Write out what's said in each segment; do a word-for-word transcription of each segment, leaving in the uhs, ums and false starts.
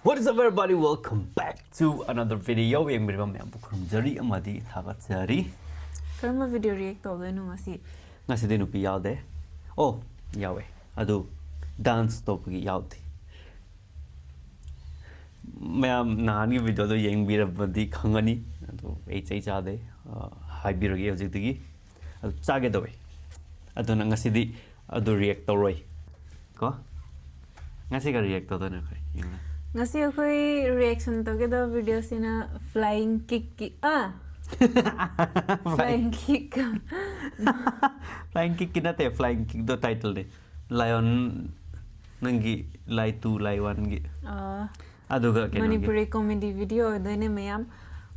What is up, everybody? Welcome back to another video. ꯌꯦꯡꯕꯤꯔꯤꯕ ꯃꯌꯥꯝꯕꯨ ꯈꯨꯔꯨꯝꯖꯔꯤ ꯑꯃꯗꯤ ꯊꯥꯒꯠꯆꯔꯤ꯫ ꯀꯔꯝꯕ video react ꯇꯧꯗꯣꯏꯅꯣ ꯉꯁꯤ? ꯉꯁꯤꯗꯤ ꯅꯨꯄꯤ ꯌꯥꯎꯗꯦ꯫ ꯑꯣ, ꯌꯥꯎꯋꯦ꯫ ꯑꯗꯨ dance ꯇꯧꯕꯒꯤ ꯌꯥꯎꯗꯦ꯫ ꯃꯌꯥꯝ ꯅꯍꯥꯟꯒꯤ videoꯗꯣ ꯌꯦꯡꯕꯤꯔꯕꯗꯤ ꯈꯪꯒꯅꯤ꯫ ꯑꯗꯨ ꯑꯩ ꯆꯩ ꯆꯥꯗꯦ꯫ ꯑ, ꯍꯥꯏꯕꯤꯔꯒꯦ ꯍꯧꯖꯤꯛꯇꯒꯤ꯫ ꯑꯗꯨ ꯆꯥꯒꯦ ꯇꯧꯋꯦ꯫ ꯑꯗꯨꯅ ꯉꯁꯤꯗꯤ ꯑꯗꯨ react ꯇꯧꯔꯣꯏ꯫ ꯀꯣ? ꯉꯁꯤꯒ react ꯇꯧꯗꯣꯏꯅꯦ ꯑꯩꯈꯣꯏ꯫ ꯌꯦꯡꯉꯣ꯫ ꯉꯁꯤ ꯑꯩꯈꯣꯏ reaction ꯇꯧꯒꯗꯕ videoꯁꯤꯅ flying kickꯀꯤ, ꯑꯥ! Flying kick꯫ Flying kickꯀꯤ ꯅꯠꯇꯦ, flying kickꯗꯣ titleꯅꯦ꯫ Lion, ꯅꯪꯒꯤ ꯂꯥꯏ two, ꯂꯥꯏ oneꯒꯤ꯫ ꯑꯥ, ꯑꯗꯨꯒ ꯀꯩꯅꯣꯒꯤ꯫ ꯃꯅꯤꯄꯨꯔꯤ comedy video ꯑꯣꯏꯗꯣꯏꯅꯦ ꯃꯌꯥꯝ꯫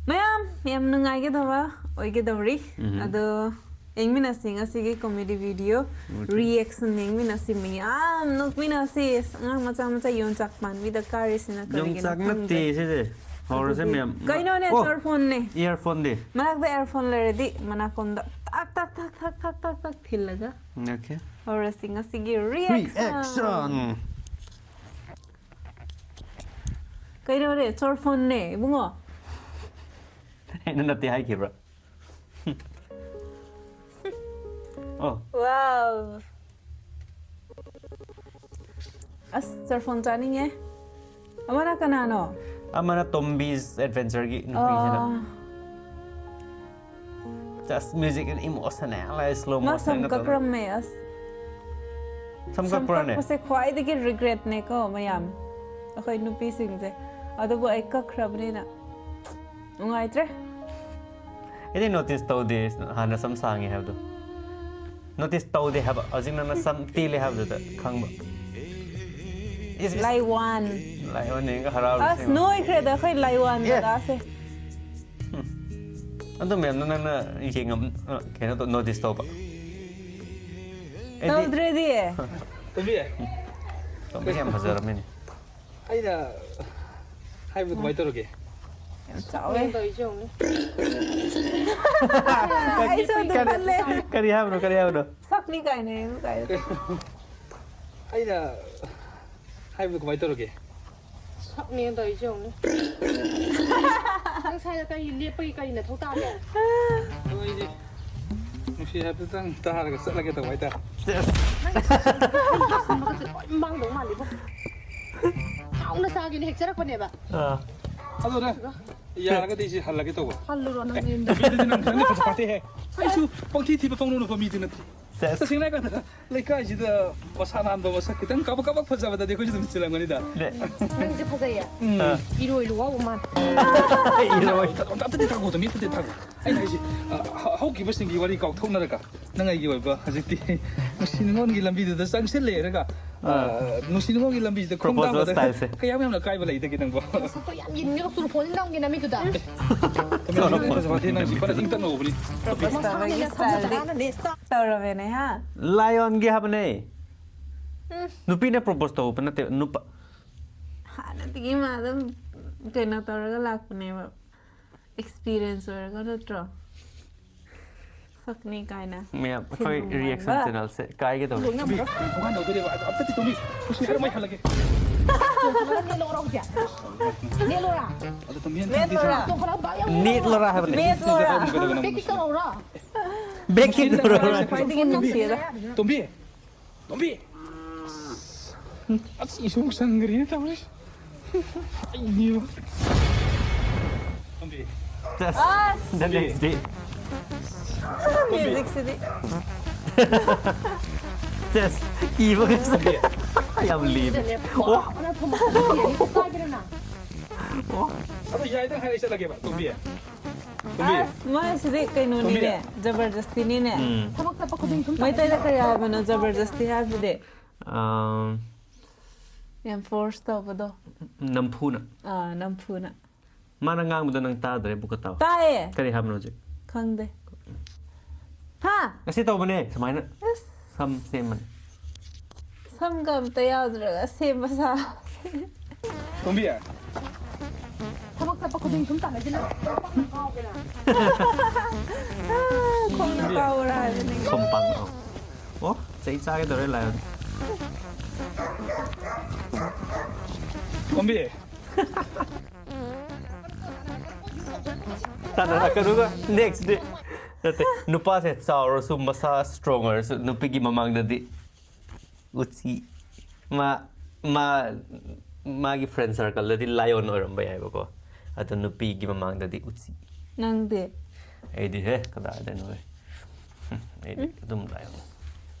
ꯃꯌꯥꯝ ꯌꯥꯝ ꯅꯨꯡꯉꯥꯏꯒꯗꯕ ꯑꯣꯏꯒꯗꯧꯔꯤ꯫ ꯎꯝ꯫ ꯑꯗꯣ ꯌꯦꯡꯃꯤꯟꯅꯁꯤ ꯉꯁꯤꯒꯤ comedy video꯫ Okay꯫ Reaction ꯌꯦꯡꯃꯤꯟꯅꯁꯤ ꯃꯌꯥꯝ, ꯅꯣꯛꯃꯤꯟꯅꯁꯤ꯫ ꯑꯁ, ꯑꯉꯥꯡ ꯃꯆꯥ ꯃꯆꯥ ꯌꯣꯡꯆꯥꯛ ꯃꯥꯟꯕꯤꯗ ꯀꯥꯔꯤꯁꯤꯅ ꯀꯔꯤꯒꯤꯅꯣ ꯌꯣꯡꯆꯥꯛ ꯅꯠꯇꯦ ꯈꯪꯗꯦ꯫ ꯁꯤꯁꯦ꯫ ꯍꯧꯔꯁꯦ ꯑꯗꯨꯗꯤ ꯃꯌꯥꯝ꯫ ꯀꯩꯅꯣꯅꯦ, ꯑꯣ! ꯆꯣꯔꯐꯣꯟꯅꯦ꯫ Earphoneꯗꯤ? ꯃꯅꯥꯛꯇ earphone ꯂꯩꯔꯗꯤ ꯃꯅꯥꯀꯣꯡꯗ ꯇꯥꯛ ꯇꯥꯛ ꯇꯥꯛ ꯇꯥꯛ ꯇꯥꯛ ꯇꯥꯛ ꯇꯥꯛ ꯊꯤꯜꯂꯒ꯫ Okay꯫ ꯍꯧꯔꯁꯤ ꯉꯁꯤꯒꯤ reaction꯫ Reaction꯫ ꯀꯩꯅꯣꯅꯦ, ꯆꯣꯔꯐꯣꯟꯅꯦ ꯏꯕꯨꯡꯉꯣ꯫ ꯑꯩꯅ ꯅꯠꯇꯦ ꯍꯥꯏꯈꯤꯕ꯭ꯔꯥ? ꯑꯣ꯫ Wow꯫ ꯑꯁ, ꯆꯣꯔꯐꯣꯟ ꯆꯥꯅꯤꯡꯉꯦ꯫ ꯑꯃꯅ ꯀꯅꯥꯅꯣ? ꯑꯃꯅ Tombi's Adventureꯒꯤ ꯅꯨꯄꯤꯁꯤꯅ꯫ ꯑꯣ꯫ Just music and emotional, slow ꯃꯥ motion ꯁꯝ ꯅꯠꯇꯕ꯫ ꯀꯛꯔꯝꯃꯦ, ꯑꯁ꯫ ꯁꯝ ꯁꯝ ꯀꯛꯄ꯭ꯔꯥꯅꯦ? ꯀꯛꯄꯁꯦ ꯈ꯭ꯋꯥꯏꯗꯒꯤ regretꯅꯦꯀꯣ ꯃꯌꯥꯝ, ꯑꯩꯈꯣꯏ ꯅꯨꯄꯤꯁꯤꯡꯁꯦ꯫ ꯑꯗꯨꯕꯨ ꯑꯩ ꯀꯛꯈ꯭ꯔꯕꯅꯤꯅ ꯅꯨꯡꯉꯥꯏꯇ꯭ꯔꯦ꯫ ꯑꯩꯗꯤ notice ꯇꯧꯗꯦ ꯍꯥꯟꯅ ꯁꯝ ꯁꯥꯡꯉꯤ ꯍꯥꯏꯕꯗꯣ꯫ Notice ꯇꯧꯗꯦ ꯍꯥꯏꯕ, ꯍꯧꯖꯤꯛ ꯅꯪꯅ ꯁꯝ ꯇꯦꯜꯂꯦ ꯍꯥꯏꯕꯗꯨꯗ ꯈꯪꯕ꯫ Is, is. Lion꯫ Lionꯅꯦꯒ ꯍꯔꯥꯎꯔꯤꯁꯦ ꯑꯁ, ꯌꯦꯡꯉꯣ꯫ ꯅꯣꯏꯈ꯭ꯔꯦꯗ ꯑꯩꯈꯣꯏ lionꯒ ꯑꯦ꯫ ꯂꯥꯁꯦ꯫ ꯑꯗꯨ ꯃꯌꯥꯝꯗꯣ ꯅꯪꯅ ꯌꯦꯡꯉꯝ-, ꯑ, ꯀꯩꯅꯣ ꯇꯧ-, notice ꯇꯧꯕ꯫ ꯑꯩꯗꯤ ꯇꯧꯗ꯭ꯔꯦꯗꯤ꯫ ꯇꯣꯝꯕꯤ, ꯇꯣꯝꯕꯤꯁꯦ ꯌꯥꯝ ꯐꯖꯔꯝꯃꯤꯅꯦ꯫ ꯑꯩꯅ ꯍꯥꯏꯕꯗꯣ ꯀꯃꯥꯏꯅ ꯇꯧꯔꯒꯦ? ꯌꯥꯝ ꯆꯥꯎꯋꯦ꯫ ꯑꯩꯁꯨ ꯑꯗꯨ ꯀꯔꯤ, ꯈꯜꯂꯦ꯫ ꯀꯔꯤ ꯍꯥꯏꯕꯅꯣ, ꯀꯔꯤ ꯍꯥꯏꯕꯅꯣ? ꯁꯛꯅꯤ ꯀꯥꯏꯅ ꯌꯦꯡꯉꯨ ꯀꯥꯏꯅ꯫ ꯑꯩꯅ ꯍꯥꯏꯕꯗꯣ ꯀꯃꯥꯏꯅ ꯇꯧꯔꯒꯦ? ꯁꯛꯅꯦꯅ ꯇꯧꯔꯤꯁꯦ ꯌꯦꯡꯉꯨꯅꯦ꯫ ꯅꯪ ꯁ꯭ꯋꯥꯏꯗ ꯀꯔꯤ ꯂꯦꯞꯄꯒꯤ ꯀꯔꯤ ꯅꯊꯧ ꯇꯥꯒꯦ? ꯑꯗꯣ ꯑꯩꯗꯤ ꯅꯨꯡꯁꯤ ꯍꯥꯏꯕꯗꯨꯇꯪ ꯇꯥꯔꯒ ꯆꯠꯂꯒꯦ ꯇꯧꯕ ꯍꯥꯏꯇꯥꯔꯦ꯫ ꯅꯪ ꯁꯤꯟꯕꯒꯁꯦ ꯂꯣꯏ ꯃꯥꯡꯗꯧ ꯃꯥꯜꯂꯤꯕꯣ꯫ ꯍꯥꯎꯅ ꯆꯥꯒꯦꯅ ꯍꯦꯛꯆꯔꯛꯄꯅꯦꯕ꯫ ꯑꯥ꯫ ꯑꯗꯨꯅ ꯌꯥꯔꯒꯗꯤ ꯑꯩꯁꯦ ꯍꯜꯂꯒꯦ ꯇꯧꯕ꯫ ꯍꯜꯂꯨꯔꯣ ꯅꯪ ꯌꯨꯝꯗ꯫ ꯅꯨꯄꯤꯗꯨꯗꯤ ꯅꯪ ꯈꯪꯅ ꯐꯖ ꯐꯠꯇꯦꯍꯦ꯫ ꯑꯩꯁꯨ ꯄꯪꯊꯤ ꯊꯤꯕ ꯄꯪꯅꯣꯛ ꯅꯣꯛꯄ ꯃꯤꯗꯤ ꯅꯠꯇꯦ꯫ ꯁꯦꯁ꯫ ꯇꯁꯦꯡꯅ ꯍꯥꯏ ꯀꯥꯟꯗ ꯂꯩꯀꯥꯏꯁꯤꯗ ꯃꯁꯥ ꯅꯥꯟꯕ ꯃꯁꯛ ꯈꯤꯇꯪ ꯀꯥꯕꯛ ꯀꯥꯕꯛ ꯐꯖꯕꯗꯗꯤ ꯑꯩꯈꯣꯏꯁꯨ ꯑꯗꯨꯝ ꯆꯤꯜꯂꯝꯒꯅꯤꯗ꯫ ꯅꯦ꯫ ꯅꯪꯁꯦ ꯐꯖꯩꯌꯦ꯫ ꯎꯝ꯫ ꯑꯥ꯫ ꯏꯔꯣꯏ ꯂꯨꯋꯥꯎꯕ ꯃꯥꯟ꯫ ꯏꯔꯣꯏ꯫ ꯑꯝꯇ, ꯑꯝꯇꯗꯤ ꯊꯥꯡꯒꯣ, ꯃꯤ ꯑꯝꯇꯗꯤ ꯊꯥꯡꯒꯣ꯫ ꯑꯩꯅ ꯍꯥꯏꯁꯦ, ꯑ, ꯍ-, ꯍꯧꯈꯤꯕꯁꯤꯡꯒꯤ ꯋꯥꯔꯤ ꯀꯥꯎꯊꯣꯛꯅꯔꯒ ꯅꯪ ꯑꯩꯒꯤ ꯑꯣꯏꯕ ꯍꯧꯖꯤꯛꯇꯤ ꯅꯨꯡꯁꯤ ꯅꯨꯡꯉꯣꯟꯒꯤ ꯂꯝꯕꯤꯗꯨꯗ ꯆꯪꯁꯤꯜꯂꯦꯔꯒ, ꯑ, ꯑꯥ꯫ ꯅꯨꯡꯁꯤ ꯅꯨꯡꯉꯣꯟꯒꯤ ꯂꯝꯕꯤꯁꯤꯗ Proposal ꯈꯣꯡꯗꯥꯕꯗ styleꯁꯦ꯫ ꯀꯌꯥꯝ ꯌꯥꯝꯅ ꯑꯀꯥꯏꯕ ꯂꯩꯗꯒꯦ ꯅꯪꯕꯣ? ꯃꯁꯛꯇꯣ ꯌꯥꯝ ꯌꯦꯡꯅꯤꯡꯉꯦ, ꯆꯨꯔꯨ ꯐꯣꯟꯁꯤ ꯅꯝꯒꯦ ꯅꯃꯤꯠꯇꯨꯗ꯫ ꯇꯨꯃꯤꯟ ꯂꯩꯌꯨ, ꯐꯖꯕꯗꯤ ꯅꯪꯁꯤ ꯐꯅ ꯏꯪ ꯇꯞꯅ ꯎꯕꯅꯤ꯫ Propose ꯇꯧꯕꯒꯤ ꯃꯁꯥꯅ styleꯗꯤ ꯁꯥꯟꯅꯔꯒ ꯇꯧꯔꯕꯅꯦ, ꯍꯥ? Lionꯒꯤ ꯍꯥꯏꯕꯅꯦ꯫ ꯎꯝ꯫ ꯅꯨꯄꯤꯅ propose ꯇꯧꯕ ꯅꯠꯇꯦ, ꯅꯨꯄꯥ꯫ ꯍꯥꯟꯅꯗꯒꯤ ꯃꯥ ꯑꯗꯨꯝ ꯀꯩꯅꯣ ꯇꯧꯔꯒ ꯂꯥꯛꯄꯅꯦꯕ꯫ Experience ꯑꯣꯏꯔꯒ ꯅꯠꯇ꯭ꯔꯣ? ꯁꯛꯅꯤ ꯀꯥꯏꯅ꯫ ꯃꯌꯥꯝ, ꯑꯩꯈꯣꯏ ꯊꯤꯟꯕ reaction ꯃꯥꯟꯕ꯫ Channelꯁꯦ ꯀꯥꯏꯒꯦ ꯇꯧꯔꯦ꯫ ꯇꯣꯝꯕꯤ, ꯊꯣꯡꯒꯥꯟ ꯌꯧꯗꯣꯔꯦꯕ꯫ ꯑꯗꯣ ꯑꯝꯇꯗꯤ ꯇꯣꯝꯕꯤ, ꯀꯨꯁꯤ ꯈꯔ ꯃꯩ ꯍꯜꯂꯒꯦ꯫ ꯅꯦꯠꯂꯣꯔꯥ ꯍꯧꯖꯤꯛ? ꯅꯦꯠꯂꯣꯔꯥ? ꯑꯗꯣ ꯇꯣꯝꯕꯤ, ꯅꯦꯠꯂꯣꯔꯥ? ꯅꯦꯠꯂꯣꯔꯥ ꯍꯥꯏꯕꯅꯦ꯫ ꯅꯦꯠꯂꯣꯔꯥ? ꯀꯩꯗꯧꯕꯅꯣ? Back kick ꯇꯧꯔꯛꯎꯔꯣ? Back kick ꯇꯧꯔꯛꯎꯔꯣ? ꯈ꯭ꯋꯥꯏꯗꯒꯤ ꯅꯨꯡꯁꯤꯌꯦꯗ꯫ ꯇꯣꯝꯕꯤ, ꯇꯣꯝꯕꯤ꯫ ꯑꯁ, ꯏꯁꯨꯡ ꯁꯪꯒ꯭ꯔꯦꯅꯦ ꯇꯧꯔꯤꯁꯦ꯫ ꯑꯩꯅꯦꯕ꯫ ꯇꯣꯝꯕꯤ꯫ Just ꯑꯁ! The next day꯫ Musicꯁꯤꯗꯤ꯫ Just ꯏꯕꯒ ꯆꯠꯂꯦ꯫ ꯌꯥꯝ ꯂꯦꯝꯃꯦ꯫ ꯑꯣ꯫ ꯑꯣ꯫ ꯑꯗꯣ ꯌꯥꯏꯗꯪ ꯍꯥꯏꯔ ꯆꯠꯂꯒꯦꯕ, ꯇꯣꯝꯕꯤ꯫ ꯇꯣꯝꯕꯤ꯫ ꯑꯁ, ꯃꯥꯁꯤꯗꯤ ꯀꯩꯅꯣꯅꯤꯅꯦ, ꯇꯣꯝꯕꯤ꯫ ꯖꯕꯔꯗꯁꯇꯤꯅꯤꯅꯦ꯫ ꯎꯝ꯫ ꯃꯩꯇꯩꯗ ꯀꯔꯤ ꯍꯥꯏꯕꯅꯣ ꯖꯕꯔꯗꯁꯇꯤ ꯍꯥꯏꯕꯗꯤ? ꯑꯝ, ꯌꯥꯝ force ꯇꯧꯕꯗꯣ꯫ ꯅꯝꯐꯨꯅ꯫ ꯑꯥ, ꯅꯝꯐꯨꯅ꯫ ꯃꯥꯅ ꯉꯥꯡꯕꯗꯣ ꯅꯪ ꯇꯥꯗ꯭ꯔꯦ, ꯑꯃꯨꯛꯀ ꯇꯥꯎ꯫ ꯇꯥꯏꯌꯦ꯫ ꯀꯔꯤ ꯍꯥꯏꯕꯅꯣ ꯍꯧꯖꯤꯛ? ꯈꯪꯗꯦ꯫ ꯍꯥ? ꯑꯁꯤ ꯇꯧꯕꯅꯦ, ꯁꯨꯃꯥꯏꯅ꯫ ꯑꯁ꯫ ꯁꯝ ꯁꯦꯝꯕꯅꯦ꯫ ꯁꯝꯒ ꯑꯝꯇ ꯌꯥꯎꯗ꯭ꯔꯒ ꯁꯦꯝꯕ ꯁꯥ꯫ ꯇꯣꯝꯕꯤ꯫ ꯊꯕꯛ ꯆꯠꯄ ꯈꯨꯗꯤꯡ ꯁꯨꯝ ꯇꯥꯟꯅꯁꯤꯜꯂ ꯄꯥꯛꯅ ꯉꯥꯎꯒꯦꯔꯥ? ꯈꯣꯡꯅ ꯀꯥꯎꯔꯥ ꯍꯥꯏꯕꯅꯤ꯫ ꯈꯣꯡꯄꯥꯛꯅ꯫ ꯑꯣ, ꯆꯩ ꯆꯥꯒꯦ ꯇꯧꯔꯦ, lion꯫ ꯄꯥꯝꯕꯤ꯫ ꯇꯥꯟꯅꯔꯛꯀꯅꯨꯒ next day꯫ ꯅꯠꯇꯦ, ꯅꯨꯄꯥꯁꯦ ꯆꯥꯎꯔꯁꯨ, ꯃꯁꯥ strong ꯑꯣꯏꯔꯁꯨ, ꯅꯨꯄꯤꯒꯤ ꯃꯃꯥꯡꯗꯗꯤ ꯎꯆꯤ꯫ ꯃꯥ ꯃꯥ ꯃꯥꯒꯤ friend circle ꯗꯗꯤ lion ꯑꯣꯏꯔꯝꯕ ꯌꯥꯏꯕꯀꯣ, ꯑꯗꯣ ꯅꯨꯄꯤꯒꯤ ꯃꯃꯥꯡꯗꯗꯤ ꯎꯆꯤ꯫ ꯅꯪꯗꯤ? ꯑꯩꯗꯤ ꯍꯦ, ꯀꯗꯥꯏꯗꯩꯅꯣ ꯍꯦ? ꯑꯩꯗꯤ ꯑꯗꯨꯝ lion꯫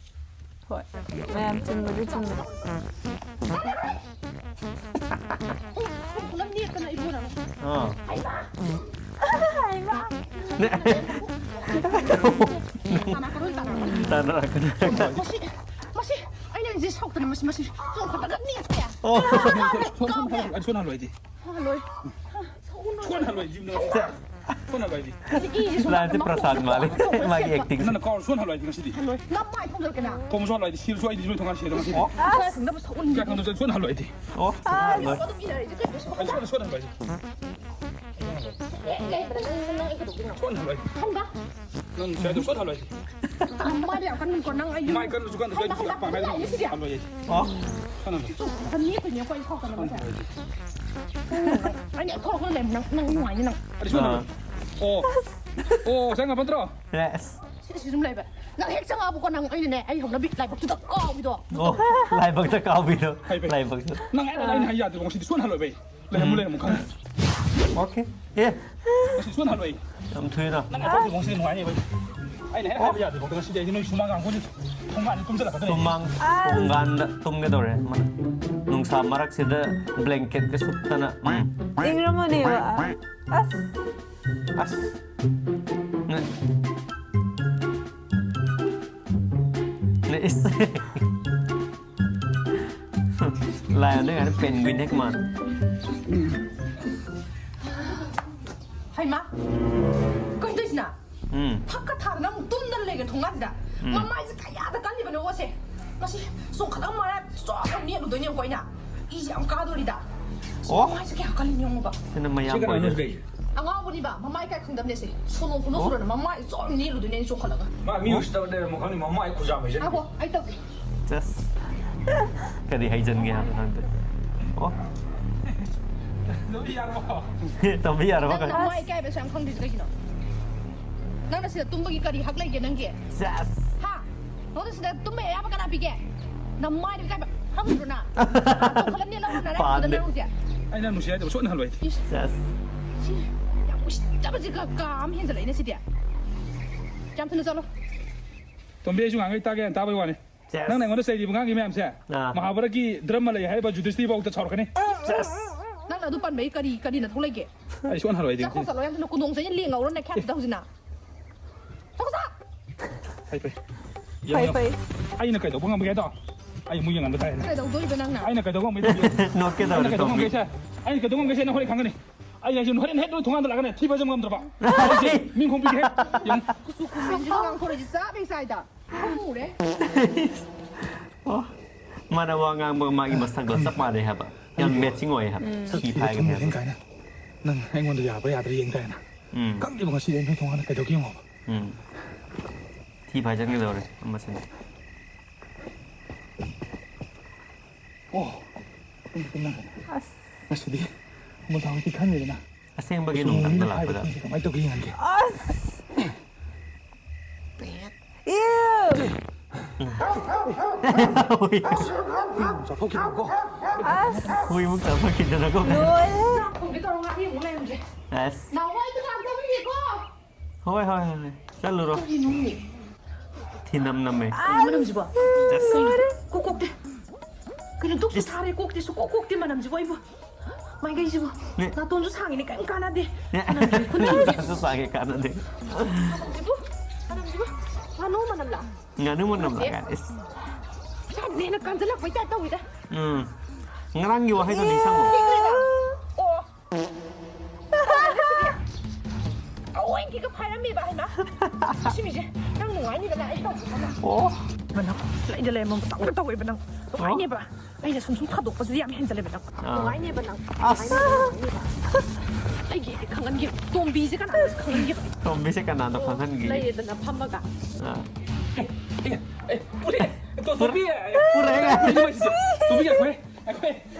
ꯍꯣꯏ, ꯃꯌꯥꯝ ꯆꯨꯝꯕꯗꯤ ꯆꯨꯝꯕ꯫ ꯄꯨꯂꯞ ꯅꯦꯠꯇꯅ ꯏꯕꯨꯡꯉꯣ꯫ ꯑꯥ꯫ ꯍꯩꯃꯥ! ꯍꯩꯃꯥ! ꯇꯥꯟꯅꯔꯛꯀꯅꯨ꯫ ꯃꯁꯤ, ꯃꯁꯤ, ꯑꯩꯅ ꯍꯧꯖꯤꯛ ꯁꯥꯎꯗꯅ ꯃꯁꯤ, ꯃꯁꯤ ꯆꯣꯡꯈꯠꯂꯒ ꯅꯦꯠꯇꯦ꯫ ꯑꯣ꯫ ꯁꯣꯟ, ꯁꯣꯟ, ꯁꯣꯟ ꯍꯜꯂꯣ, ꯑꯩ ꯁꯣꯟ ꯍꯜꯂꯣ ꯑꯩꯗꯤ꯫ ꯍꯜꯂꯣꯏ꯫ ꯁꯣꯟ ꯍꯜꯂꯣ ꯑꯩꯗꯤ, ꯌꯨꯝꯗ ꯁꯣꯟ ꯍꯜꯂꯣ ꯑꯩꯗꯤ꯫ ꯂꯥꯟꯁꯦ ꯄ꯭ꯔꯁꯥꯗ ꯃꯥꯜꯂꯦ, ꯃꯥꯒꯤ acting꯫ ꯅꯪꯅ ꯀꯥꯎꯔ ꯁꯣꯟ ꯍꯜꯂꯣ ꯑꯩꯗꯤ ꯉꯁꯤꯗꯤ꯫ ꯍꯜꯂꯣꯏ꯫ ꯅꯝꯃꯥꯏ ꯊꯣꯡꯗꯣꯏꯔ ꯀꯅꯥ? ꯀꯣꯝ ꯁꯣꯟ ꯍꯜꯂꯣ ꯑꯩꯗꯤ, ꯁꯤꯔꯁꯨ ꯑꯩꯗꯤ ꯅꯣꯏ ꯊꯣꯡꯒꯥꯟ ꯁꯤꯔꯗꯧ ꯉꯁꯤꯗꯤ꯫ ꯑꯣ꯫ ꯏꯀꯥꯏ ꯈꯪꯗꯕ ꯁꯣꯟ ꯍꯜꯂꯣ ꯑꯩꯗꯤ꯫ ꯑꯣ꯫ ꯑꯗꯨꯝ ꯏꯟꯅꯔꯤꯁꯦ ꯀꯩꯅꯣ? ꯑꯩ ꯁꯣꯟ, ꯁꯣꯟ ꯍꯜꯂꯣ ꯑꯩꯗꯤ꯫ ꯁꯣꯟ ꯍꯜꯂꯣ ꯑꯩꯗꯤ꯫ ꯈꯪꯗ꯫ ꯅꯪ ꯁ꯭ꯋꯥꯏꯗ ꯁꯣꯟ ꯍꯜꯂꯣ ꯑꯩꯗꯤ꯫ ꯃꯥꯏꯗ ꯌꯥꯝ ꯀꯟꯅ ꯀꯣ ꯅꯪ ꯑꯩ ꯃꯥꯏ ꯀꯜꯂꯁꯨ ꯀꯟꯗ꯭ꯔꯁꯨ ꯑꯩꯗꯤ ꯍꯜꯂꯣ ꯑꯩꯗꯤ꯫ ꯁꯣꯟ ꯍꯜꯂꯣ ꯑꯩꯗꯤ꯫ ꯑꯣ꯫ ꯁꯣꯟ ꯍꯜꯂꯣ ꯑꯩꯗꯤ꯫ ꯑꯩꯅ ꯊꯣꯛꯂꯛꯄ ꯂꯩ ꯅꯪ ꯅꯪ ꯅꯨꯡꯉꯥꯏꯅꯤ ꯅꯪ꯫ ꯑꯩꯗꯤ ꯁꯣꯟ ꯍꯜꯂꯣ꯫ ꯑꯣ꯫ ꯑꯣ ꯆꯪꯉꯕ ꯅꯠꯇ꯭ꯔꯣ? Yes꯫ ꯁꯤ ꯁꯤ ꯁꯨꯝ ꯂꯩꯕ꯫ ꯅꯪ ꯍꯦꯛ ꯆꯪꯉꯛꯑꯕꯀꯣ ꯅꯪ ꯑꯩꯅꯅꯦ ꯑꯩ ꯍꯧꯅꯕꯤ ꯂꯥꯏꯕꯛꯇꯨꯗ ꯀꯥꯎꯕꯤꯗꯣ꯫ ꯑꯣ꯫ ꯂꯥꯏꯕꯛꯇ ꯀꯥꯎꯕꯤꯗꯣ꯫ ꯍꯩ, ꯍꯩ꯫ ꯂꯥꯏꯕꯛꯇ꯫ ꯅꯪ ꯑꯩꯅ ꯑꯩꯅ ꯍꯥꯏ ꯌꯥꯗ꯭ꯔꯤꯕ ꯉꯁꯤꯗꯤ ꯁꯣꯟ ꯍꯜꯂꯣ ꯑꯩ꯫ ꯂꯩꯔꯝꯃꯨ, ꯎꯝ꯫ ꯂꯩꯔꯝꯃꯨ, ꯈꯪꯉꯦ꯫ Okay꯫ ꯑꯦ꯫ ꯉꯁꯤ ꯁꯨꯍꯜꯂꯣꯏ꯫ ꯌꯥꯝ ꯊꯨꯏꯅ꯫ ꯅꯪ ꯑꯩꯈꯣꯏꯒꯤ ꯃꯑꯣꯡꯁꯤꯗꯤ ꯅꯨꯡꯉꯥꯏꯅꯦꯕ꯫ ꯑꯩꯅ ꯍꯦꯛ ꯍꯥꯏꯕ ꯌꯥꯗꯦꯕ꯫ ꯉꯁꯤꯗꯤ ꯑꯩꯗꯤ ꯅꯣꯏ ꯁꯨꯃꯥꯡ ꯀꯥꯡꯕꯨꯁꯦ ꯊꯣꯡꯒꯥꯟꯗ ꯀꯨꯝꯁꯤꯜꯂꯛꯀꯗꯣꯏꯅꯦ꯫ ꯁꯨꯃꯥꯡ ꯊꯣꯡꯒꯥꯟꯗ ꯇꯨꯝꯒꯦ ꯇꯧꯔꯦ꯫ ꯅꯨꯡꯁꯥ ꯃꯔꯛꯁꯤꯗ blanket ꯀ ꯁꯨꯞꯇꯅ꯫ ꯎꯝ꯫ ꯏꯪꯔꯝꯃꯅꯦꯕ꯫ ꯑꯁ꯫ ꯑꯁ꯫ ꯅ-, ꯅ-, ꯏꯁ꯫ Lion ꯗꯩ ꯉꯥꯏꯅ penguin ꯍꯦꯛ ꯃꯥꯟ꯫ ꯍꯩꯃꯥ! ꯀꯩꯅꯣ ꯇꯧꯏꯁꯤꯅ? ꯎꯝ꯫ ꯐꯛꯀ ꯊꯥꯗꯅ ꯑꯃꯨꯛ ꯇꯨꯝꯗꯅ ꯂꯩꯒ ꯊꯣꯡꯒꯥꯟꯁꯤꯗ꯫ ꯎꯝ꯫ ꯃꯃꯥꯏꯁꯦ ꯀꯌꯥꯗ ꯀꯜꯂꯤꯕꯅꯣ ꯑꯣꯁꯦ? ꯃꯁꯤ ꯆꯣꯡꯈꯠꯂꯒ ꯃꯔꯥ ꯆꯣꯞ ꯂꯥꯎ ꯅꯦꯠꯂꯨꯗꯣꯏꯅꯦꯕꯀꯣ ꯑꯩꯅ꯫ ꯏꯁꯦ ꯌꯥꯝ ꯀꯥꯗꯣꯔꯤꯗ꯫ ꯑꯣ꯫ ꯃꯃꯥꯏꯁꯦ ꯀꯌꯥ ꯀꯜꯂꯤꯅꯣ ꯌꯦꯡꯉꯣꯕ꯫ ꯁꯤꯅ ꯁꯤ ꯃꯌꯥꯝ ꯀꯅꯥꯅꯣ ꯑꯣꯏꯗꯣꯏ꯫ ꯁꯤꯗꯩꯁꯦ? ꯑꯉꯥꯎꯕꯅꯤꯕ, ꯃꯃꯥꯏ ꯀꯥꯏ ꯈꯪꯗꯕꯅꯦ ꯁꯦ꯫ ꯁꯣꯅꯣ ꯈꯨꯅꯣ ꯑꯣ꯫ ꯁꯨꯔꯅ ꯃꯃꯥꯏ ꯆꯣꯞ ꯅꯦꯠꯂꯨꯗꯣꯏꯅꯦ ꯑꯩꯅ ꯆꯣꯡꯈꯠꯂꯒ꯫ ꯃꯥ ꯃꯤ ꯎꯁꯤꯠꯇꯕ ꯂꯩꯔꯝꯃꯣ ꯈꯪꯅꯤ, ꯃꯃꯥꯏ ꯈꯨꯖꯥꯝ ꯍꯩꯖꯟꯒꯦ꯫ ꯉꯥꯏꯈꯣ, ꯑꯩ ꯇꯧꯒꯦ꯫ ꯆꯁ꯫ ꯀꯔꯤ ꯍꯩꯖꯟꯒꯦ ꯍꯥꯏꯕ ꯈꯪꯗꯦ꯫ ꯑꯣ꯫ ꯇꯧꯕ ꯌꯥꯔꯕ ꯅꯪꯅ ꯀꯩꯅꯣ? ꯃꯥꯏ ꯏꯀꯥꯏꯕꯁꯨ ꯌꯥꯝ ꯈꯪꯗ꯭ꯔꯤꯁꯦ ꯀꯩꯒꯤꯅꯣ? ꯅꯪꯅ ꯁꯤꯗ ꯇꯨꯝꯕꯒꯤ ꯀꯔꯤ ꯍꯛ ꯂꯩꯒꯦ ꯅꯪꯒꯤ? ꯁꯦꯁ! ꯍꯥ? ꯅꯉꯣꯟꯗ ꯁꯤꯗ ꯇꯨꯝꯕ ꯑꯌꯥꯕ ꯀꯅꯥ ꯄꯤꯒꯦ? ꯅꯃꯥꯏꯗꯣ ꯏꯀꯥꯏꯕ ꯈꯪꯗ꯭ꯔꯣ ꯅꯪ? ꯆꯣꯡꯈꯠꯂꯅꯤ ꯂꯧꯔꯣ ꯅꯔꯥꯏ ꯄꯥꯟꯗꯦ꯫ ꯅꯪ ꯍꯧꯖꯤꯛ꯫ ꯑꯩꯅ ꯅꯨꯡꯁꯤ ꯍꯥꯏꯗꯕ ꯁꯣꯠꯅ ꯍꯜꯂꯣꯏ꯫ ꯏꯁ꯫ ꯁꯦꯁ! ꯁꯤ ꯌꯥꯝ ꯎꯁꯤꯠꯇꯕꯁꯤ ꯀ-, ꯀꯥ ꯑꯃ ꯍꯦꯟꯖꯜꯂꯛꯏꯅꯦ ꯁꯤꯗꯤ꯫ ꯌꯥꯝ ꯊꯨꯅ ꯆꯠꯂꯣ꯫ ꯇꯣꯝꯕꯤ, ꯑꯩꯁꯨ ꯉꯥꯡꯉꯩ ꯇꯥꯒꯦ ꯇꯥꯕꯩ ꯋꯥꯅꯤ꯫ ꯁꯦꯁ꯫ ꯅꯪꯅ ꯑꯩꯉꯣꯟꯗ ꯆꯩꯔꯤꯕ ꯉꯥꯡꯉꯤ ꯃꯌꯥꯝꯁꯦ, ꯑꯥ꯫ ꯃꯍꯥꯚꯥꯔꯠꯀꯤ ꯗ꯭ꯔꯃ ꯂꯩ ꯍꯥꯏꯔꯤꯕ ꯖꯨꯙꯤꯁꯇꯤꯔ ꯐꯥꯎꯗ ꯁꯥꯎꯔꯛꯀꯅꯤ꯫ ꯁꯦꯁ꯫ ꯅꯪꯅ ꯑꯗꯨ ꯄꯟꯕꯩ ꯀꯔꯤ, ꯀꯔꯤ ꯅꯊꯧ ꯂꯩꯒꯦ? ꯑꯩ ꯁꯨꯛꯍꯟ ꯍꯜꯂꯣꯏ ꯍꯥꯏꯗꯤ ꯆꯠꯈ꯭ꯔꯣ, ꯉꯁꯤ꯫ ꯆꯠꯂꯣ, ꯌꯥꯝ ꯊꯨꯅ ꯀꯨꯟꯗꯣꯡ ꯆꯩꯅ ꯂꯦꯡ ꯉꯧꯔꯣ ꯅꯈ꯭ꯌꯥꯠꯇꯨꯗ ꯍꯧꯖꯤꯛ ꯅꯪ꯫ ꯆꯠꯈ꯭ꯔꯣ, ꯆꯠ꯫ ꯐꯩ, ꯐꯩ꯫ ꯐꯩ, ꯌꯦꯡꯉꯣ, ꯐꯩ꯫ ꯑꯩꯅ ꯀꯩꯗꯧꯕ ꯉꯝꯒꯦ ꯍꯥꯏꯗꯣ? ꯑꯩ ꯑꯃꯨꯛ ꯌꯦꯡꯍꯟꯕ ꯇꯥꯔꯦꯅꯦ꯫ ꯀꯩꯗꯧꯗꯣꯏꯕ ꯅꯪꯅ? ꯑꯩꯅ ꯀꯩꯗꯧꯕ ꯉꯝꯒꯦ? ꯅꯣꯛꯀꯦ ꯇꯧꯔꯦ, ꯑꯩꯅ ꯀꯩꯗꯧꯕ ꯇꯣꯝꯕꯤ꯫ ꯉꯝꯒꯦꯁꯦ? ꯑꯩꯅ ꯀꯩꯗꯧꯕ ꯉꯝꯒꯦꯁꯦ ꯅꯪ ꯍꯣꯔꯦꯟ ꯈꯪꯒꯅꯤ꯫ ꯑꯩ ꯍꯥꯏꯁꯦ ꯍꯣꯔꯦꯟ ꯍꯦꯛ ꯅꯣꯏ ꯊꯣꯡꯒꯥꯟꯗ ꯂꯥꯛꯀꯅꯤ, ꯊꯤ ꯐꯥꯏꯖꯝ ꯉꯝꯗ꯭ꯔꯕ꯫ ꯑꯩꯁꯦ ꯃꯤꯡ ꯈꯣꯡꯕꯤꯒꯦ ꯍꯦꯛ꯫ ꯌꯦꯡꯉꯨ꯫ ꯀꯨꯆꯨ ꯀꯨꯃꯦꯟꯁꯤꯒ ꯉꯥꯡꯊꯣꯔꯛꯏꯁꯦ ꯆꯥꯕꯩ ꯆꯥꯏꯗ꯫ ꯎꯔꯦ꯫ ꯑꯣ, ꯃꯥꯅ ꯋꯥ ꯉꯥꯡꯕꯒ ꯃꯥꯒꯤ ꯃꯁꯛꯇꯣ ꯆꯞ ꯃꯥꯟꯅꯩ ꯍꯥꯏꯕ꯫ ꯌꯥꯝ matching ꯑꯣꯏ ꯍꯥꯏꯕ꯫ ꯎꯝ꯫ ꯊꯤ ꯐꯥꯏꯒꯅꯤ ꯍꯥꯏꯕ꯫ ꯀꯥꯏꯅ꯫ ꯅꯪ ꯑꯩꯉꯣꯟꯗ ꯌꯥꯕ꯭ꯔꯥ ꯌꯥꯗ꯭ꯔꯥ ꯌꯦꯡ ꯇꯥꯏꯅ꯫ ꯎꯝ꯫ ꯈꯪꯗꯦꯕ ꯉꯁꯤꯗꯤ ꯑꯩ ꯅꯣꯏ ꯊꯣꯡꯒꯥꯟꯗ ꯀꯩꯗꯧꯒꯦ ꯌꯦꯡꯉꯣꯕ꯫ ꯎꯝ꯫ ꯊꯤ ꯐꯥꯏꯖꯟꯒꯗꯧꯔꯦ ꯑꯃꯁꯤꯅ꯫ ꯑꯣ꯫ ꯑꯁ꯫ ꯉꯁꯤꯗꯤ ꯃꯣꯖꯥꯃꯛꯇꯤ ꯈꯪꯉꯦꯗꯅ꯫ ꯑꯁꯦꯡꯕꯒꯤ ꯀꯨꯆꯨ ꯅꯨꯡꯗꯥꯡꯗ ꯃꯨꯕꯅꯤꯅ ꯂꯥꯛꯄꯗ꯫ ꯐꯥꯏꯕ ꯐꯤꯁꯦ ꯀꯃꯥꯏꯅ ꯇꯧꯒꯦ ꯌꯦꯡꯍꯟꯒꯦ꯫ ꯑꯁ! ꯏꯌꯨ! ꯍꯨꯏ꯫ ꯆꯥꯊꯣꯛꯈꯤꯕꯀꯣ꯫ ꯑꯁ! ꯍꯨꯏꯃꯨꯛ ꯆꯥꯊꯣꯛꯈꯤꯗꯅꯀꯣ꯫ ꯂꯣꯏꯔꯦ! ꯆꯥꯛ ꯊꯣꯡꯒꯦ ꯇꯧꯔ ꯉꯥꯔꯤ ꯑꯃꯨꯛ ꯂꯩꯔꯝꯗ꯭ꯔꯦ꯫ ꯑꯁ! ꯅꯥꯎꯕ, ꯑꯩ ꯗꯨꯀꯥꯟ ꯆꯠꯂꯨꯒꯦꯀꯣ꯫ ꯍꯣꯏ, ꯍꯣꯏ, ꯍꯣꯏ, ꯍꯣꯏ꯫ ꯆꯠꯂꯨꯔꯣ꯫ ꯀꯔꯤꯅꯣ? ꯊꯤꯅꯝ ꯅꯝꯃꯦ꯫ ꯀꯩꯅꯣ ꯃꯅꯝꯁꯤꯕꯣ? ꯑꯁ! ꯀꯩꯅꯣ? ꯂꯣꯏꯔꯦ꯫ ꯀꯣꯛ ꯀꯣꯛꯇꯦ꯫ ꯀꯩꯅꯣ ꯗꯨꯛꯁꯨ ꯏꯁ꯫ ꯊꯥꯔꯦ, ꯀꯣꯛꯇꯦ, ꯁꯨꯀꯣꯛ ꯀꯣꯛꯇꯦ ꯃꯅꯝꯁꯤꯕꯣ ꯑꯩꯕꯨ꯫ ꯃꯥꯏꯀꯩꯁꯤꯕꯨ꯫ ꯅꯦ꯫ ꯅꯥꯇꯣꯟꯁꯨ ꯁꯥꯡꯉꯤꯅꯦ, ꯀꯩꯝ ꯀꯥꯟꯅꯗꯦ꯫ ꯅꯦ꯫ ꯃꯅꯝꯁꯤꯕꯨ ꯈꯨꯅꯝꯁꯤꯕꯨ꯫ ꯅꯥꯇꯣꯟꯁꯨ ꯁꯥꯡꯉꯦ, ꯀꯥꯟꯅꯗꯦ꯫ ꯃꯅꯝꯁꯤꯕꯨ, ꯃꯅꯝꯁꯤꯕꯨ꯫ ꯉꯥꯅꯨ ꯃꯅꯝꯂ? ꯉꯥꯅꯨ ꯃꯅꯝꯂ ꯅꯠꯇꯦ꯫ ꯀꯥꯏꯅ, ꯏꯁ꯫ ꯏꯁꯥꯁꯤꯅ ꯍꯦꯟꯅ ꯀꯥꯟꯁꯤꯜꯂꯛꯄꯩ ꯇꯥꯏꯞ ꯇꯧꯋꯤꯗ꯫ ꯎꯝ꯫ ꯉꯔꯥꯡꯒꯤ ꯋꯥꯍꯩꯗꯣ ꯅꯤꯡꯁꯤꯡꯉꯣ꯫ ꯄꯤꯛꯈ꯭ꯔꯦꯗ꯫ ꯑꯣ꯫ ꯑꯑꯣꯏꯒꯤꯒ ꯐꯥꯏꯔꯝꯃꯦꯕ ꯍꯥꯏꯃ꯫ ꯁꯤ ꯃꯤꯁꯦ ꯅꯪ ꯅꯨꯡꯉꯥꯏꯅꯤꯗꯅ ꯑꯩ ꯇꯧꯕ ꯑꯃ꯫ ꯑꯣ꯫ ꯅꯪ ꯂꯩꯗ ꯂꯩꯔꯝꯕ ꯃꯇꯧꯗ ꯇꯧꯋꯦꯕ ꯅꯪ꯫ ꯅꯨꯡꯉꯥꯏꯅꯦꯕ꯫ ꯑꯩꯅ ꯁꯨꯝ ꯁꯨꯝ ꯊꯥꯗꯣꯛꯄꯁꯤꯗꯤ ꯌꯥꯝ ꯍꯦꯟꯖꯜꯂꯦꯕ ꯅꯪ꯫ ꯑꯥ꯫ ꯅꯨꯡꯉꯥꯏꯅꯦꯕ ꯅꯪ꯫ ꯑꯁ꯫ ꯅꯨꯡꯉꯥꯏꯅꯦꯕ ꯅꯪ꯫ ꯑꯩꯒꯤ ꯈꯪꯍꯟꯒꯦ꯫ ꯇꯣꯝꯕꯤꯁꯦ ꯀꯅꯥꯅ ꯈꯪꯍꯟꯒꯦ? ꯇꯣꯝꯕꯤꯁꯦ ꯀꯅꯥꯅ ꯈꯪꯍꯟꯒꯦ? ꯂꯩꯔꯦꯗꯅ ꯐꯝꯃꯒ꯫ ꯑꯥ꯫ ꯑꯦ, ꯑꯦ, ꯑꯦ, ꯄꯨꯔꯦ꯫ ꯇꯣ-, ꯇꯣꯝꯕꯤ꯫ ꯄꯨꯔꯦ꯫ ꯇꯣꯝꯕꯤ, ꯇꯣꯝꯕꯤ, ꯇꯣꯝꯕꯤ, ꯇꯣꯝꯕꯤ꯫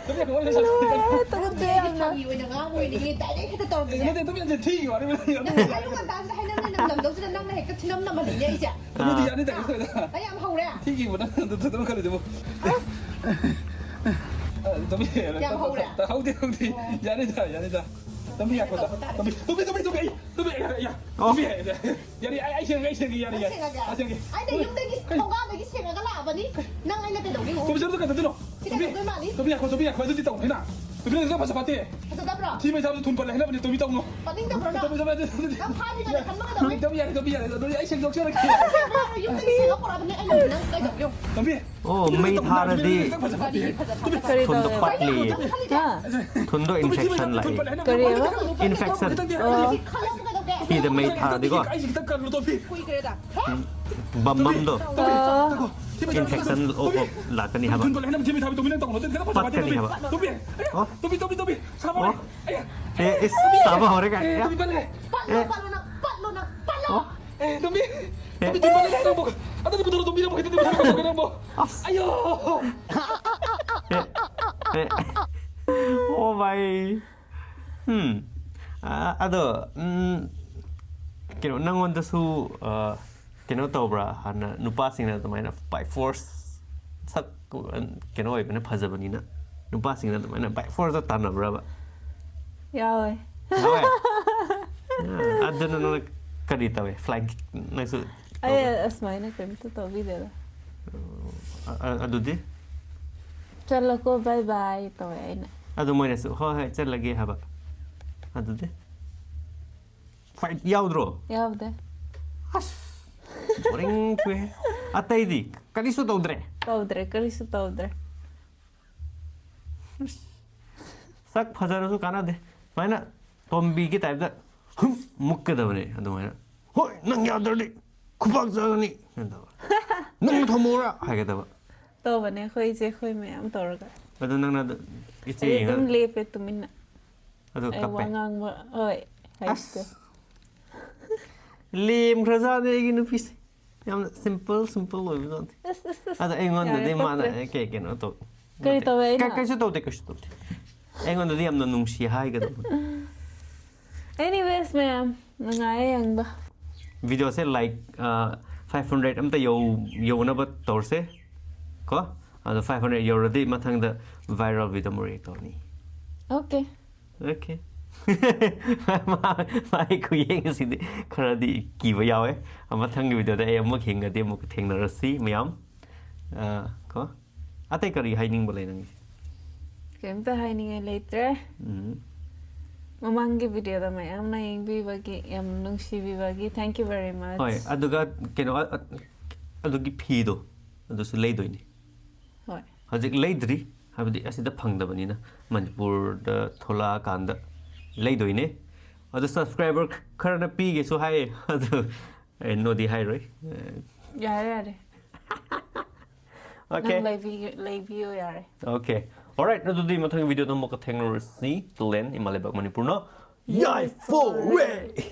ꯇꯨꯃꯤꯟꯅ ꯂꯣꯏꯔꯦ, ꯇꯨꯃꯤꯟꯅ ꯂꯣꯏꯔꯦ꯫ ꯇꯨꯀꯠꯆꯩ ꯌꯥꯝ꯫ ꯐꯥꯒꯤ ꯑꯣꯏꯅ ꯉꯥꯡꯕ ꯑꯣꯏꯅꯤꯡꯉꯤ, direct ꯍꯦꯛꯇ ꯇꯧꯔꯝꯃꯤꯅꯦ꯫ ꯅꯠꯇꯦ, ꯇꯨꯃꯤꯟ ꯂꯩꯌꯨ, ꯊꯤꯒꯤ ꯋꯥꯔꯤ ꯑꯣꯏꯅ ꯅꯪ ꯉꯥꯡꯕ ꯑꯌꯨꯛ ꯉꯟꯇꯥꯁꯤꯗ ꯍꯥꯏꯅꯕꯅꯦ, ꯅꯪ ꯅꯝꯗꯧꯁꯤꯗ ꯅꯪꯅ ꯍꯦꯛꯇ ꯊꯤꯅꯝ ꯅꯝꯍꯜꯂꯤꯅꯦ ꯑꯩꯁꯦ꯫ ꯑꯗꯨꯗꯤ ꯑꯥ꯫ ꯌꯥꯅꯤꯗ, ꯀꯩꯁꯨ ꯇꯧꯔꯣꯏꯗ꯫ ꯑꯩ ꯌꯥꯝ ꯍꯧꯔꯦ꯫ ꯊꯤꯒꯤꯕ ꯅꯪ ꯑꯗꯨ ꯑꯗꯨꯝ ꯈꯜꯂꯤꯗꯨꯕꯨ꯫ ꯑꯁ꯫ ꯑ, ꯇꯨꯃꯤꯟ ꯂꯩꯌꯨ, ꯌꯥꯝ ꯍꯧꯔꯦ꯫ ꯇ-, ꯇ-, ꯍꯧꯗꯦ, ꯍꯧꯗꯦ꯫ ꯑꯣ꯫ ꯌꯥꯅꯤꯗ, ꯌꯥꯅꯤꯗ꯫ ꯇꯨꯃꯤꯟ ꯌꯥꯈꯣ, ꯇꯧꯕ ꯇꯥꯔꯦ꯫ ꯇꯨꯃꯤꯟ, ꯇꯨꯃꯤꯟ, ꯇꯨꯃꯤꯟ, ꯇꯨꯃꯤꯟ, ꯑꯩ, ꯇꯨꯃꯤꯟ, ꯑꯩ, ꯑꯩ, ꯑꯣ꯫ ꯇꯨꯃꯤꯟ, ꯑꯩ, ꯑꯩ꯫ ꯌꯥꯔꯦ, ꯑꯩ, ꯑꯩ ꯁꯦꯡꯉꯒꯦ, ꯑꯩ ꯁꯦꯡꯉꯦ, ꯌꯥꯔꯦ, ꯅꯪ ꯌꯥꯔꯦ꯫ ꯁꯦꯡꯉꯒꯦ? ꯑꯩ ꯁꯦꯡꯉꯦ꯫ ꯑꯩꯅ ꯌꯨꯝꯗꯒꯤ ꯀꯩ? ꯊꯣꯡꯒꯥꯗꯒꯤ ꯁꯦꯡꯉꯒ ꯂꯥꯛꯑꯕꯅꯤ꯫ ꯅꯪ ꯑꯩꯅ ꯀꯩꯗꯧꯅꯤ? ꯇꯨꯝꯖꯔꯗ ꯀꯩꯗꯧꯗꯣꯏꯅꯣ? ꯁꯤ ꯇꯨꯝꯕꯤ, ꯀꯩꯗꯧꯗꯣꯏ ꯃꯥꯜꯂꯤ? ꯇꯨꯝꯕꯤ ꯌꯥꯈꯣ, ꯇꯨꯝꯕꯤ ꯌꯥꯈꯣ, ꯑꯗꯨꯗꯤ ꯇꯧꯅꯤꯅ꯫ ꯇꯨꯝꯕꯤ ꯅꯪ ꯐꯖ ꯐꯠꯇꯦ꯫ ꯐꯖꯗꯕ꯭ꯔꯣ? ꯊꯤ ꯃꯩ ꯆꯥꯕꯗ ꯊꯨꯝ ꯄꯜꯂꯦ ꯍꯥꯏꯅꯕꯅꯤ, ꯇꯨꯝꯕꯤ ꯇꯧꯅꯣ꯫ ꯄꯟꯅꯤꯡꯗꯕ꯭ꯔꯣ ꯅꯪ? ꯇꯨꯝꯕꯤ, ꯇꯨꯝꯕꯤ, ꯇꯨꯝꯕꯤ, ꯇꯨꯝꯕꯤ꯫ ꯅꯪ ꯐꯥꯕꯤꯗꯅ ꯈꯟꯕ ꯀꯩꯗꯧꯅꯤ? ꯇꯨꯝꯕꯤ, ꯇꯨꯝꯕꯤ ꯌꯥꯔꯦ, ꯇꯨꯝꯕꯤ ꯌꯥꯔꯦ, ꯑꯗꯨꯗꯤ ꯑꯩ ꯁꯦꯡꯗꯣꯛꯆꯔꯒꯦ꯫ ꯁꯦꯡꯗꯣꯛꯑꯒ ꯌꯨꯝꯗꯒꯤ ꯁꯦꯡꯉ ꯄꯨꯔꯛꯑꯕꯅꯦ, ꯑꯩꯅ ꯅꯪ ꯀꯩꯗꯧꯅꯤ? ꯇꯨꯝꯕꯤ꯫ ꯑꯣ, ꯃꯩ ꯊꯥꯔꯗꯤ ꯀꯔꯤ ꯐꯖ ꯐꯠꯇꯦ? ꯀꯔꯤ ꯊꯨꯟꯗꯣ ꯇꯧꯋꯦꯕ? ꯄꯠꯂꯤ꯫ ꯍꯥ? ꯊꯨꯟꯗꯣ ꯏꯟꯐꯦꯛꯁꯟ ꯂꯥꯛꯏ꯫ ꯀꯔꯤꯕ? ꯏꯟꯐꯦꯛꯁꯟ꯫ ꯑꯣ꯫ ꯊꯤꯗ ꯃꯩ ꯊꯥꯔꯗꯤꯀꯣ꯫ ꯀꯨꯏꯈ꯭ꯔꯦꯗ꯫ ꯕꯝꯕꯝꯗꯣ ꯑꯣ꯫ ꯏꯟꯐꯦꯛꯁꯟ ꯂꯥꯛꯀꯅꯤ ꯍꯥꯏꯕ꯫ ꯄꯠꯀꯅꯤ ꯍꯥꯏꯕ꯫ ꯑꯣ꯫ ꯑꯦ, ꯏꯁ, ꯆꯥꯕ ꯍꯧꯔꯦ ꯀꯥꯏ꯫ ꯑꯦ꯫ ꯄꯠꯂꯣ, ꯄꯠꯂꯣ, ꯅꯪ ꯄꯠꯂꯣ, ꯅꯪ ꯄꯠꯂꯣ꯫ ꯑꯣ꯫ ꯑꯦ, ꯇꯣꯝꯕꯤ꯫ ꯑꯦ꯫ ꯇꯣꯝꯕꯤ, ꯇꯣꯝꯕꯤ, ꯇꯣꯝꯕꯤ, ꯅꯪꯕꯨ꯫ ꯑꯗꯨꯗꯤ ꯄꯨꯊꯣꯔꯛꯑꯣ, ꯇꯣꯝꯕꯤ, ꯅꯪꯕꯨ ꯈꯤꯇꯪꯗꯤ ꯄꯨꯊꯣꯔꯛꯑꯣ, ꯅꯪꯕꯨ꯫ ꯑꯁ꯫ ꯑꯌꯣ! ꯑꯦ, ꯑꯦ꯫ ꯑꯣ ꯃꯥꯏ꯫ ꯎꯝ꯫ ꯑ, ꯑꯗꯣ, ꯎꯝ, ꯀꯩꯅꯣ, ꯅꯪꯉꯣꯟꯗꯁꯨ, ꯑ, ꯀꯩꯅꯣ ꯇꯧꯕ꯭ꯔꯥ? ꯍꯥꯟꯅ ꯅꯨꯄꯥꯁꯤꯡꯅ ꯑꯗꯨꯃꯥꯏꯅ by force ꯁꯛ, ꯀꯩꯅꯣ ꯑꯣꯏꯕꯅ ꯐꯖꯕꯅꯤꯅ ꯅꯨꯄꯥꯁꯤꯡꯅ ꯑꯗꯨꯃꯥꯏꯅ by force ꯇꯥꯟꯅꯕ꯭ꯔꯕ? ꯌꯥꯎꯋꯦ꯫ ꯌꯥꯎꯋꯦ? ꯑ, ꯑꯗꯨꯅ ꯅꯪꯅ ꯀꯔꯤ ꯇꯧꯋꯦ? Flying kick ꯅꯪꯁꯨ ꯑꯩ ꯇꯧꯕ꯭ꯔꯥ? ꯑꯁꯨꯃꯥꯏꯅ ꯀꯔꯤꯝꯇ ꯇꯧꯕꯤꯗꯦꯗ꯫ ꯑ, ꯑ, ꯑꯗꯨꯗꯤ? "ꯆꯠꯂꯣꯀꯣ, bye bye" ꯇꯧꯋꯦ ꯑꯩꯅ꯫ ꯑꯗꯨ ꯃꯣꯏꯅꯁꯨ, "ꯍꯣꯏ, ꯍꯣꯏ, ꯆꯠꯂꯒꯦ" ꯍꯥꯏꯕ꯫ ꯑꯗꯨꯗꯤ? Fight ꯌꯥꯎꯗ꯭ꯔꯣ? ꯌꯥꯎꯗꯦ꯫ ꯑꯁ, boring ꯆꯨꯏꯍꯦ꯫ ꯑꯇꯩꯗꯤ ꯀꯔꯤꯁꯨ ꯇꯧꯗ꯭ꯔꯦ? ꯇꯧꯗ꯭ꯔꯦ, ꯀꯔꯤꯁꯨ ꯇꯧꯗ꯭ꯔꯦ꯫ ꯁꯛ ꯐꯖꯔꯁꯨ ꯀꯥꯟꯅꯗꯦ꯫ ꯁꯨꯃꯥꯏꯅ ꯇꯣꯝꯕꯤꯒꯤ type ꯇ ꯍꯨꯝ ꯃꯨꯛꯀꯗꯕꯅꯦ ꯑꯗꯨꯃꯥꯏꯅ꯫ "ꯍꯣꯏ, ꯅꯪ ꯌꯥꯗ꯭ꯔꯗꯤ ꯈꯨꯄꯥꯛ ꯆꯥꯒꯅꯤ" ꯍꯥꯏꯅ ꯇꯧꯕ꯫ "ꯅꯪ ꯊꯝꯃꯣꯔꯥ" ꯍꯥꯏꯒꯗꯕ꯫ ꯇꯧꯕꯅꯦ ꯑꯩꯈꯣꯏ ꯏꯆꯦ ꯑꯩꯈꯣꯏ ꯃꯌꯥꯝ ꯇꯧꯔꯒ꯫ ꯑꯗꯨ ꯅꯪꯅ ꯑꯗꯨ ꯏꯆꯦ ꯑꯩ ꯑꯗꯨꯝ ꯌꯦꯡꯉꯒ ꯂꯦꯞꯄꯦ ꯇꯨꯃꯤꯟꯅ꯫ ꯑꯗꯨ ꯑꯩ ꯀꯞꯄꯦ꯫ ꯋꯥ ꯉꯥꯡꯕ, ꯍꯣꯏ, ꯍꯩꯇꯦ꯫ ꯑꯁ! ꯂꯦꯝꯈ꯭ꯔꯖꯥꯠꯅꯦ ꯑꯩꯒꯤ ꯅꯨꯄꯤꯁꯦ꯫ ꯌꯥꯝꯅ simple, simple ꯑꯣꯏꯕꯖꯥꯠꯅꯤ꯫ ꯑꯁ, ꯑꯁ, ꯑꯁ꯫ ꯑꯗ ꯑꯩꯉꯣꯟꯗꯗꯤ ꯌꯥꯔꯦ, ꯃꯥꯅ ꯇꯣꯛꯈ꯭ꯔꯦ꯫ ꯀꯩ ꯀꯩꯅꯣ ꯇꯧ-, ꯀꯔꯤ ꯅꯠꯇꯦ꯫ ꯇꯧꯋꯦ ꯑꯩꯅ? ꯀ-, ꯀꯩꯁꯨ ꯇꯧꯗꯦ, ꯀꯩꯁꯨ ꯇꯧꯗꯦ꯫ ꯑꯩꯉꯣꯟꯗꯗꯤ ꯌꯥꯝꯅ ꯅꯨꯡꯁꯤ ꯍꯥꯏꯒꯗꯕꯅꯤ꯫ Anyways, ꯃꯌꯥꯝ, ꯅꯨꯡꯉꯥꯏꯌꯦ ꯌꯦꯡꯕ꯫ ꯚꯤꯗꯤꯑꯣꯁꯦ ꯂꯥꯏꯛ ꯐꯥꯏꯚ ꯍꯟꯗ꯭ꯔꯦꯠ ꯑꯝꯇ ꯌꯧ ꯌꯧꯅꯕ ꯇꯧꯔꯁꯦ ꯀꯣ꯫ ꯑꯗꯣ ꯐꯥꯏꯚ ꯍꯟꯗ꯭ꯔꯦꯠ ꯌꯧꯔꯗꯤ ꯃꯊꯪꯗ ꯚꯥꯏꯔꯦꯜ ꯚꯤꯗꯤꯑꯣ ꯑꯃ ꯔꯤꯌꯦꯛ ꯇꯧꯅꯤ꯫ Okay. Okay. ꯃꯥꯏ ꯈꯨꯌꯦꯡꯁꯤꯗꯤ ꯈꯔꯗꯤ ꯀꯤꯕ ꯌꯥꯎꯋꯦ꯫ ꯃꯊꯪꯒꯤ ꯚꯤꯗꯤꯑꯣꯗ ꯑꯩ ꯑꯃꯨꯛ ꯍꯤꯡꯉꯗꯤ ꯑꯃꯨꯛ ꯊꯦꯡꯅꯔꯁꯤ ꯃꯌꯥꯝ꯫ ꯑ, ꯀꯣ꯫ ꯑꯇꯩ ꯀꯔꯤ ꯍꯥꯏꯅꯤꯡꯕ ꯂꯩ ꯅꯪꯒꯤ? ꯀꯩꯝꯇ ꯍꯥꯏꯅꯤꯡꯉꯥꯏ ꯂꯩꯇ꯭ꯔꯦ꯫ ꯎꯝ꯫ ꯃꯃꯥꯡꯒꯤ ꯚꯤꯗꯤꯑꯣꯗ ꯃꯌꯥꯝꯅ ꯌꯦꯡꯕꯤꯕꯒꯤ, ꯌꯥꯝ ꯅꯨꯡꯁꯤꯕꯤꯕꯒꯤ, thank you very much. ꯍꯣꯏ, ꯑꯗꯨꯒ ꯀꯩꯅꯣ, ꯑ, ꯑ, ꯑꯗꯨꯒꯤ ꯐꯤꯗꯣ, ꯑꯗꯨꯁꯨ ꯂꯩꯗꯣꯏꯅꯤ꯫ ꯍꯣꯏ꯫ ꯍꯧꯖꯤꯛ ꯂꯩꯗ꯭ꯔꯤ, ꯍꯥꯏꯕꯗꯤ ꯑꯁꯤꯗ ꯐꯪꯗꯕꯅꯤꯅ, ꯃꯅꯤꯄꯨꯔꯗ ꯊꯣꯛꯂꯛꯑꯀꯥꯟꯗ ꯂꯩꯗꯣꯏꯅꯦ꯫ ꯑꯗꯣ subscriber ꯈꯔꯅ ꯄꯤꯒꯦꯁꯨ ꯍꯥꯏ, ꯑꯗꯨ ꯑꯩ ꯅꯣꯗꯤ ꯍꯥꯏꯔꯣꯏ꯫ ꯌꯥꯔꯦ, ꯌꯥꯔꯦ꯫ Okay. ꯅꯪ ꯂꯩꯕꯤꯌꯨ, ꯂꯩꯕꯤꯌꯨ ꯌꯥꯔꯦ꯫ Okay. Alright, ꯑꯗꯨꯗꯤ ꯃꯊꯪꯒꯤ ꯚꯤꯗꯤꯑꯣꯗ ꯑꯃꯨꯛꯀ ꯊꯦꯡꯅꯔꯁꯤ꯫ Till then, ꯏꯃꯥ ꯂꯩꯕꯥꯛ ꯃꯅꯤꯄꯨꯔꯅ ꯌꯥꯏꯐꯔꯦ!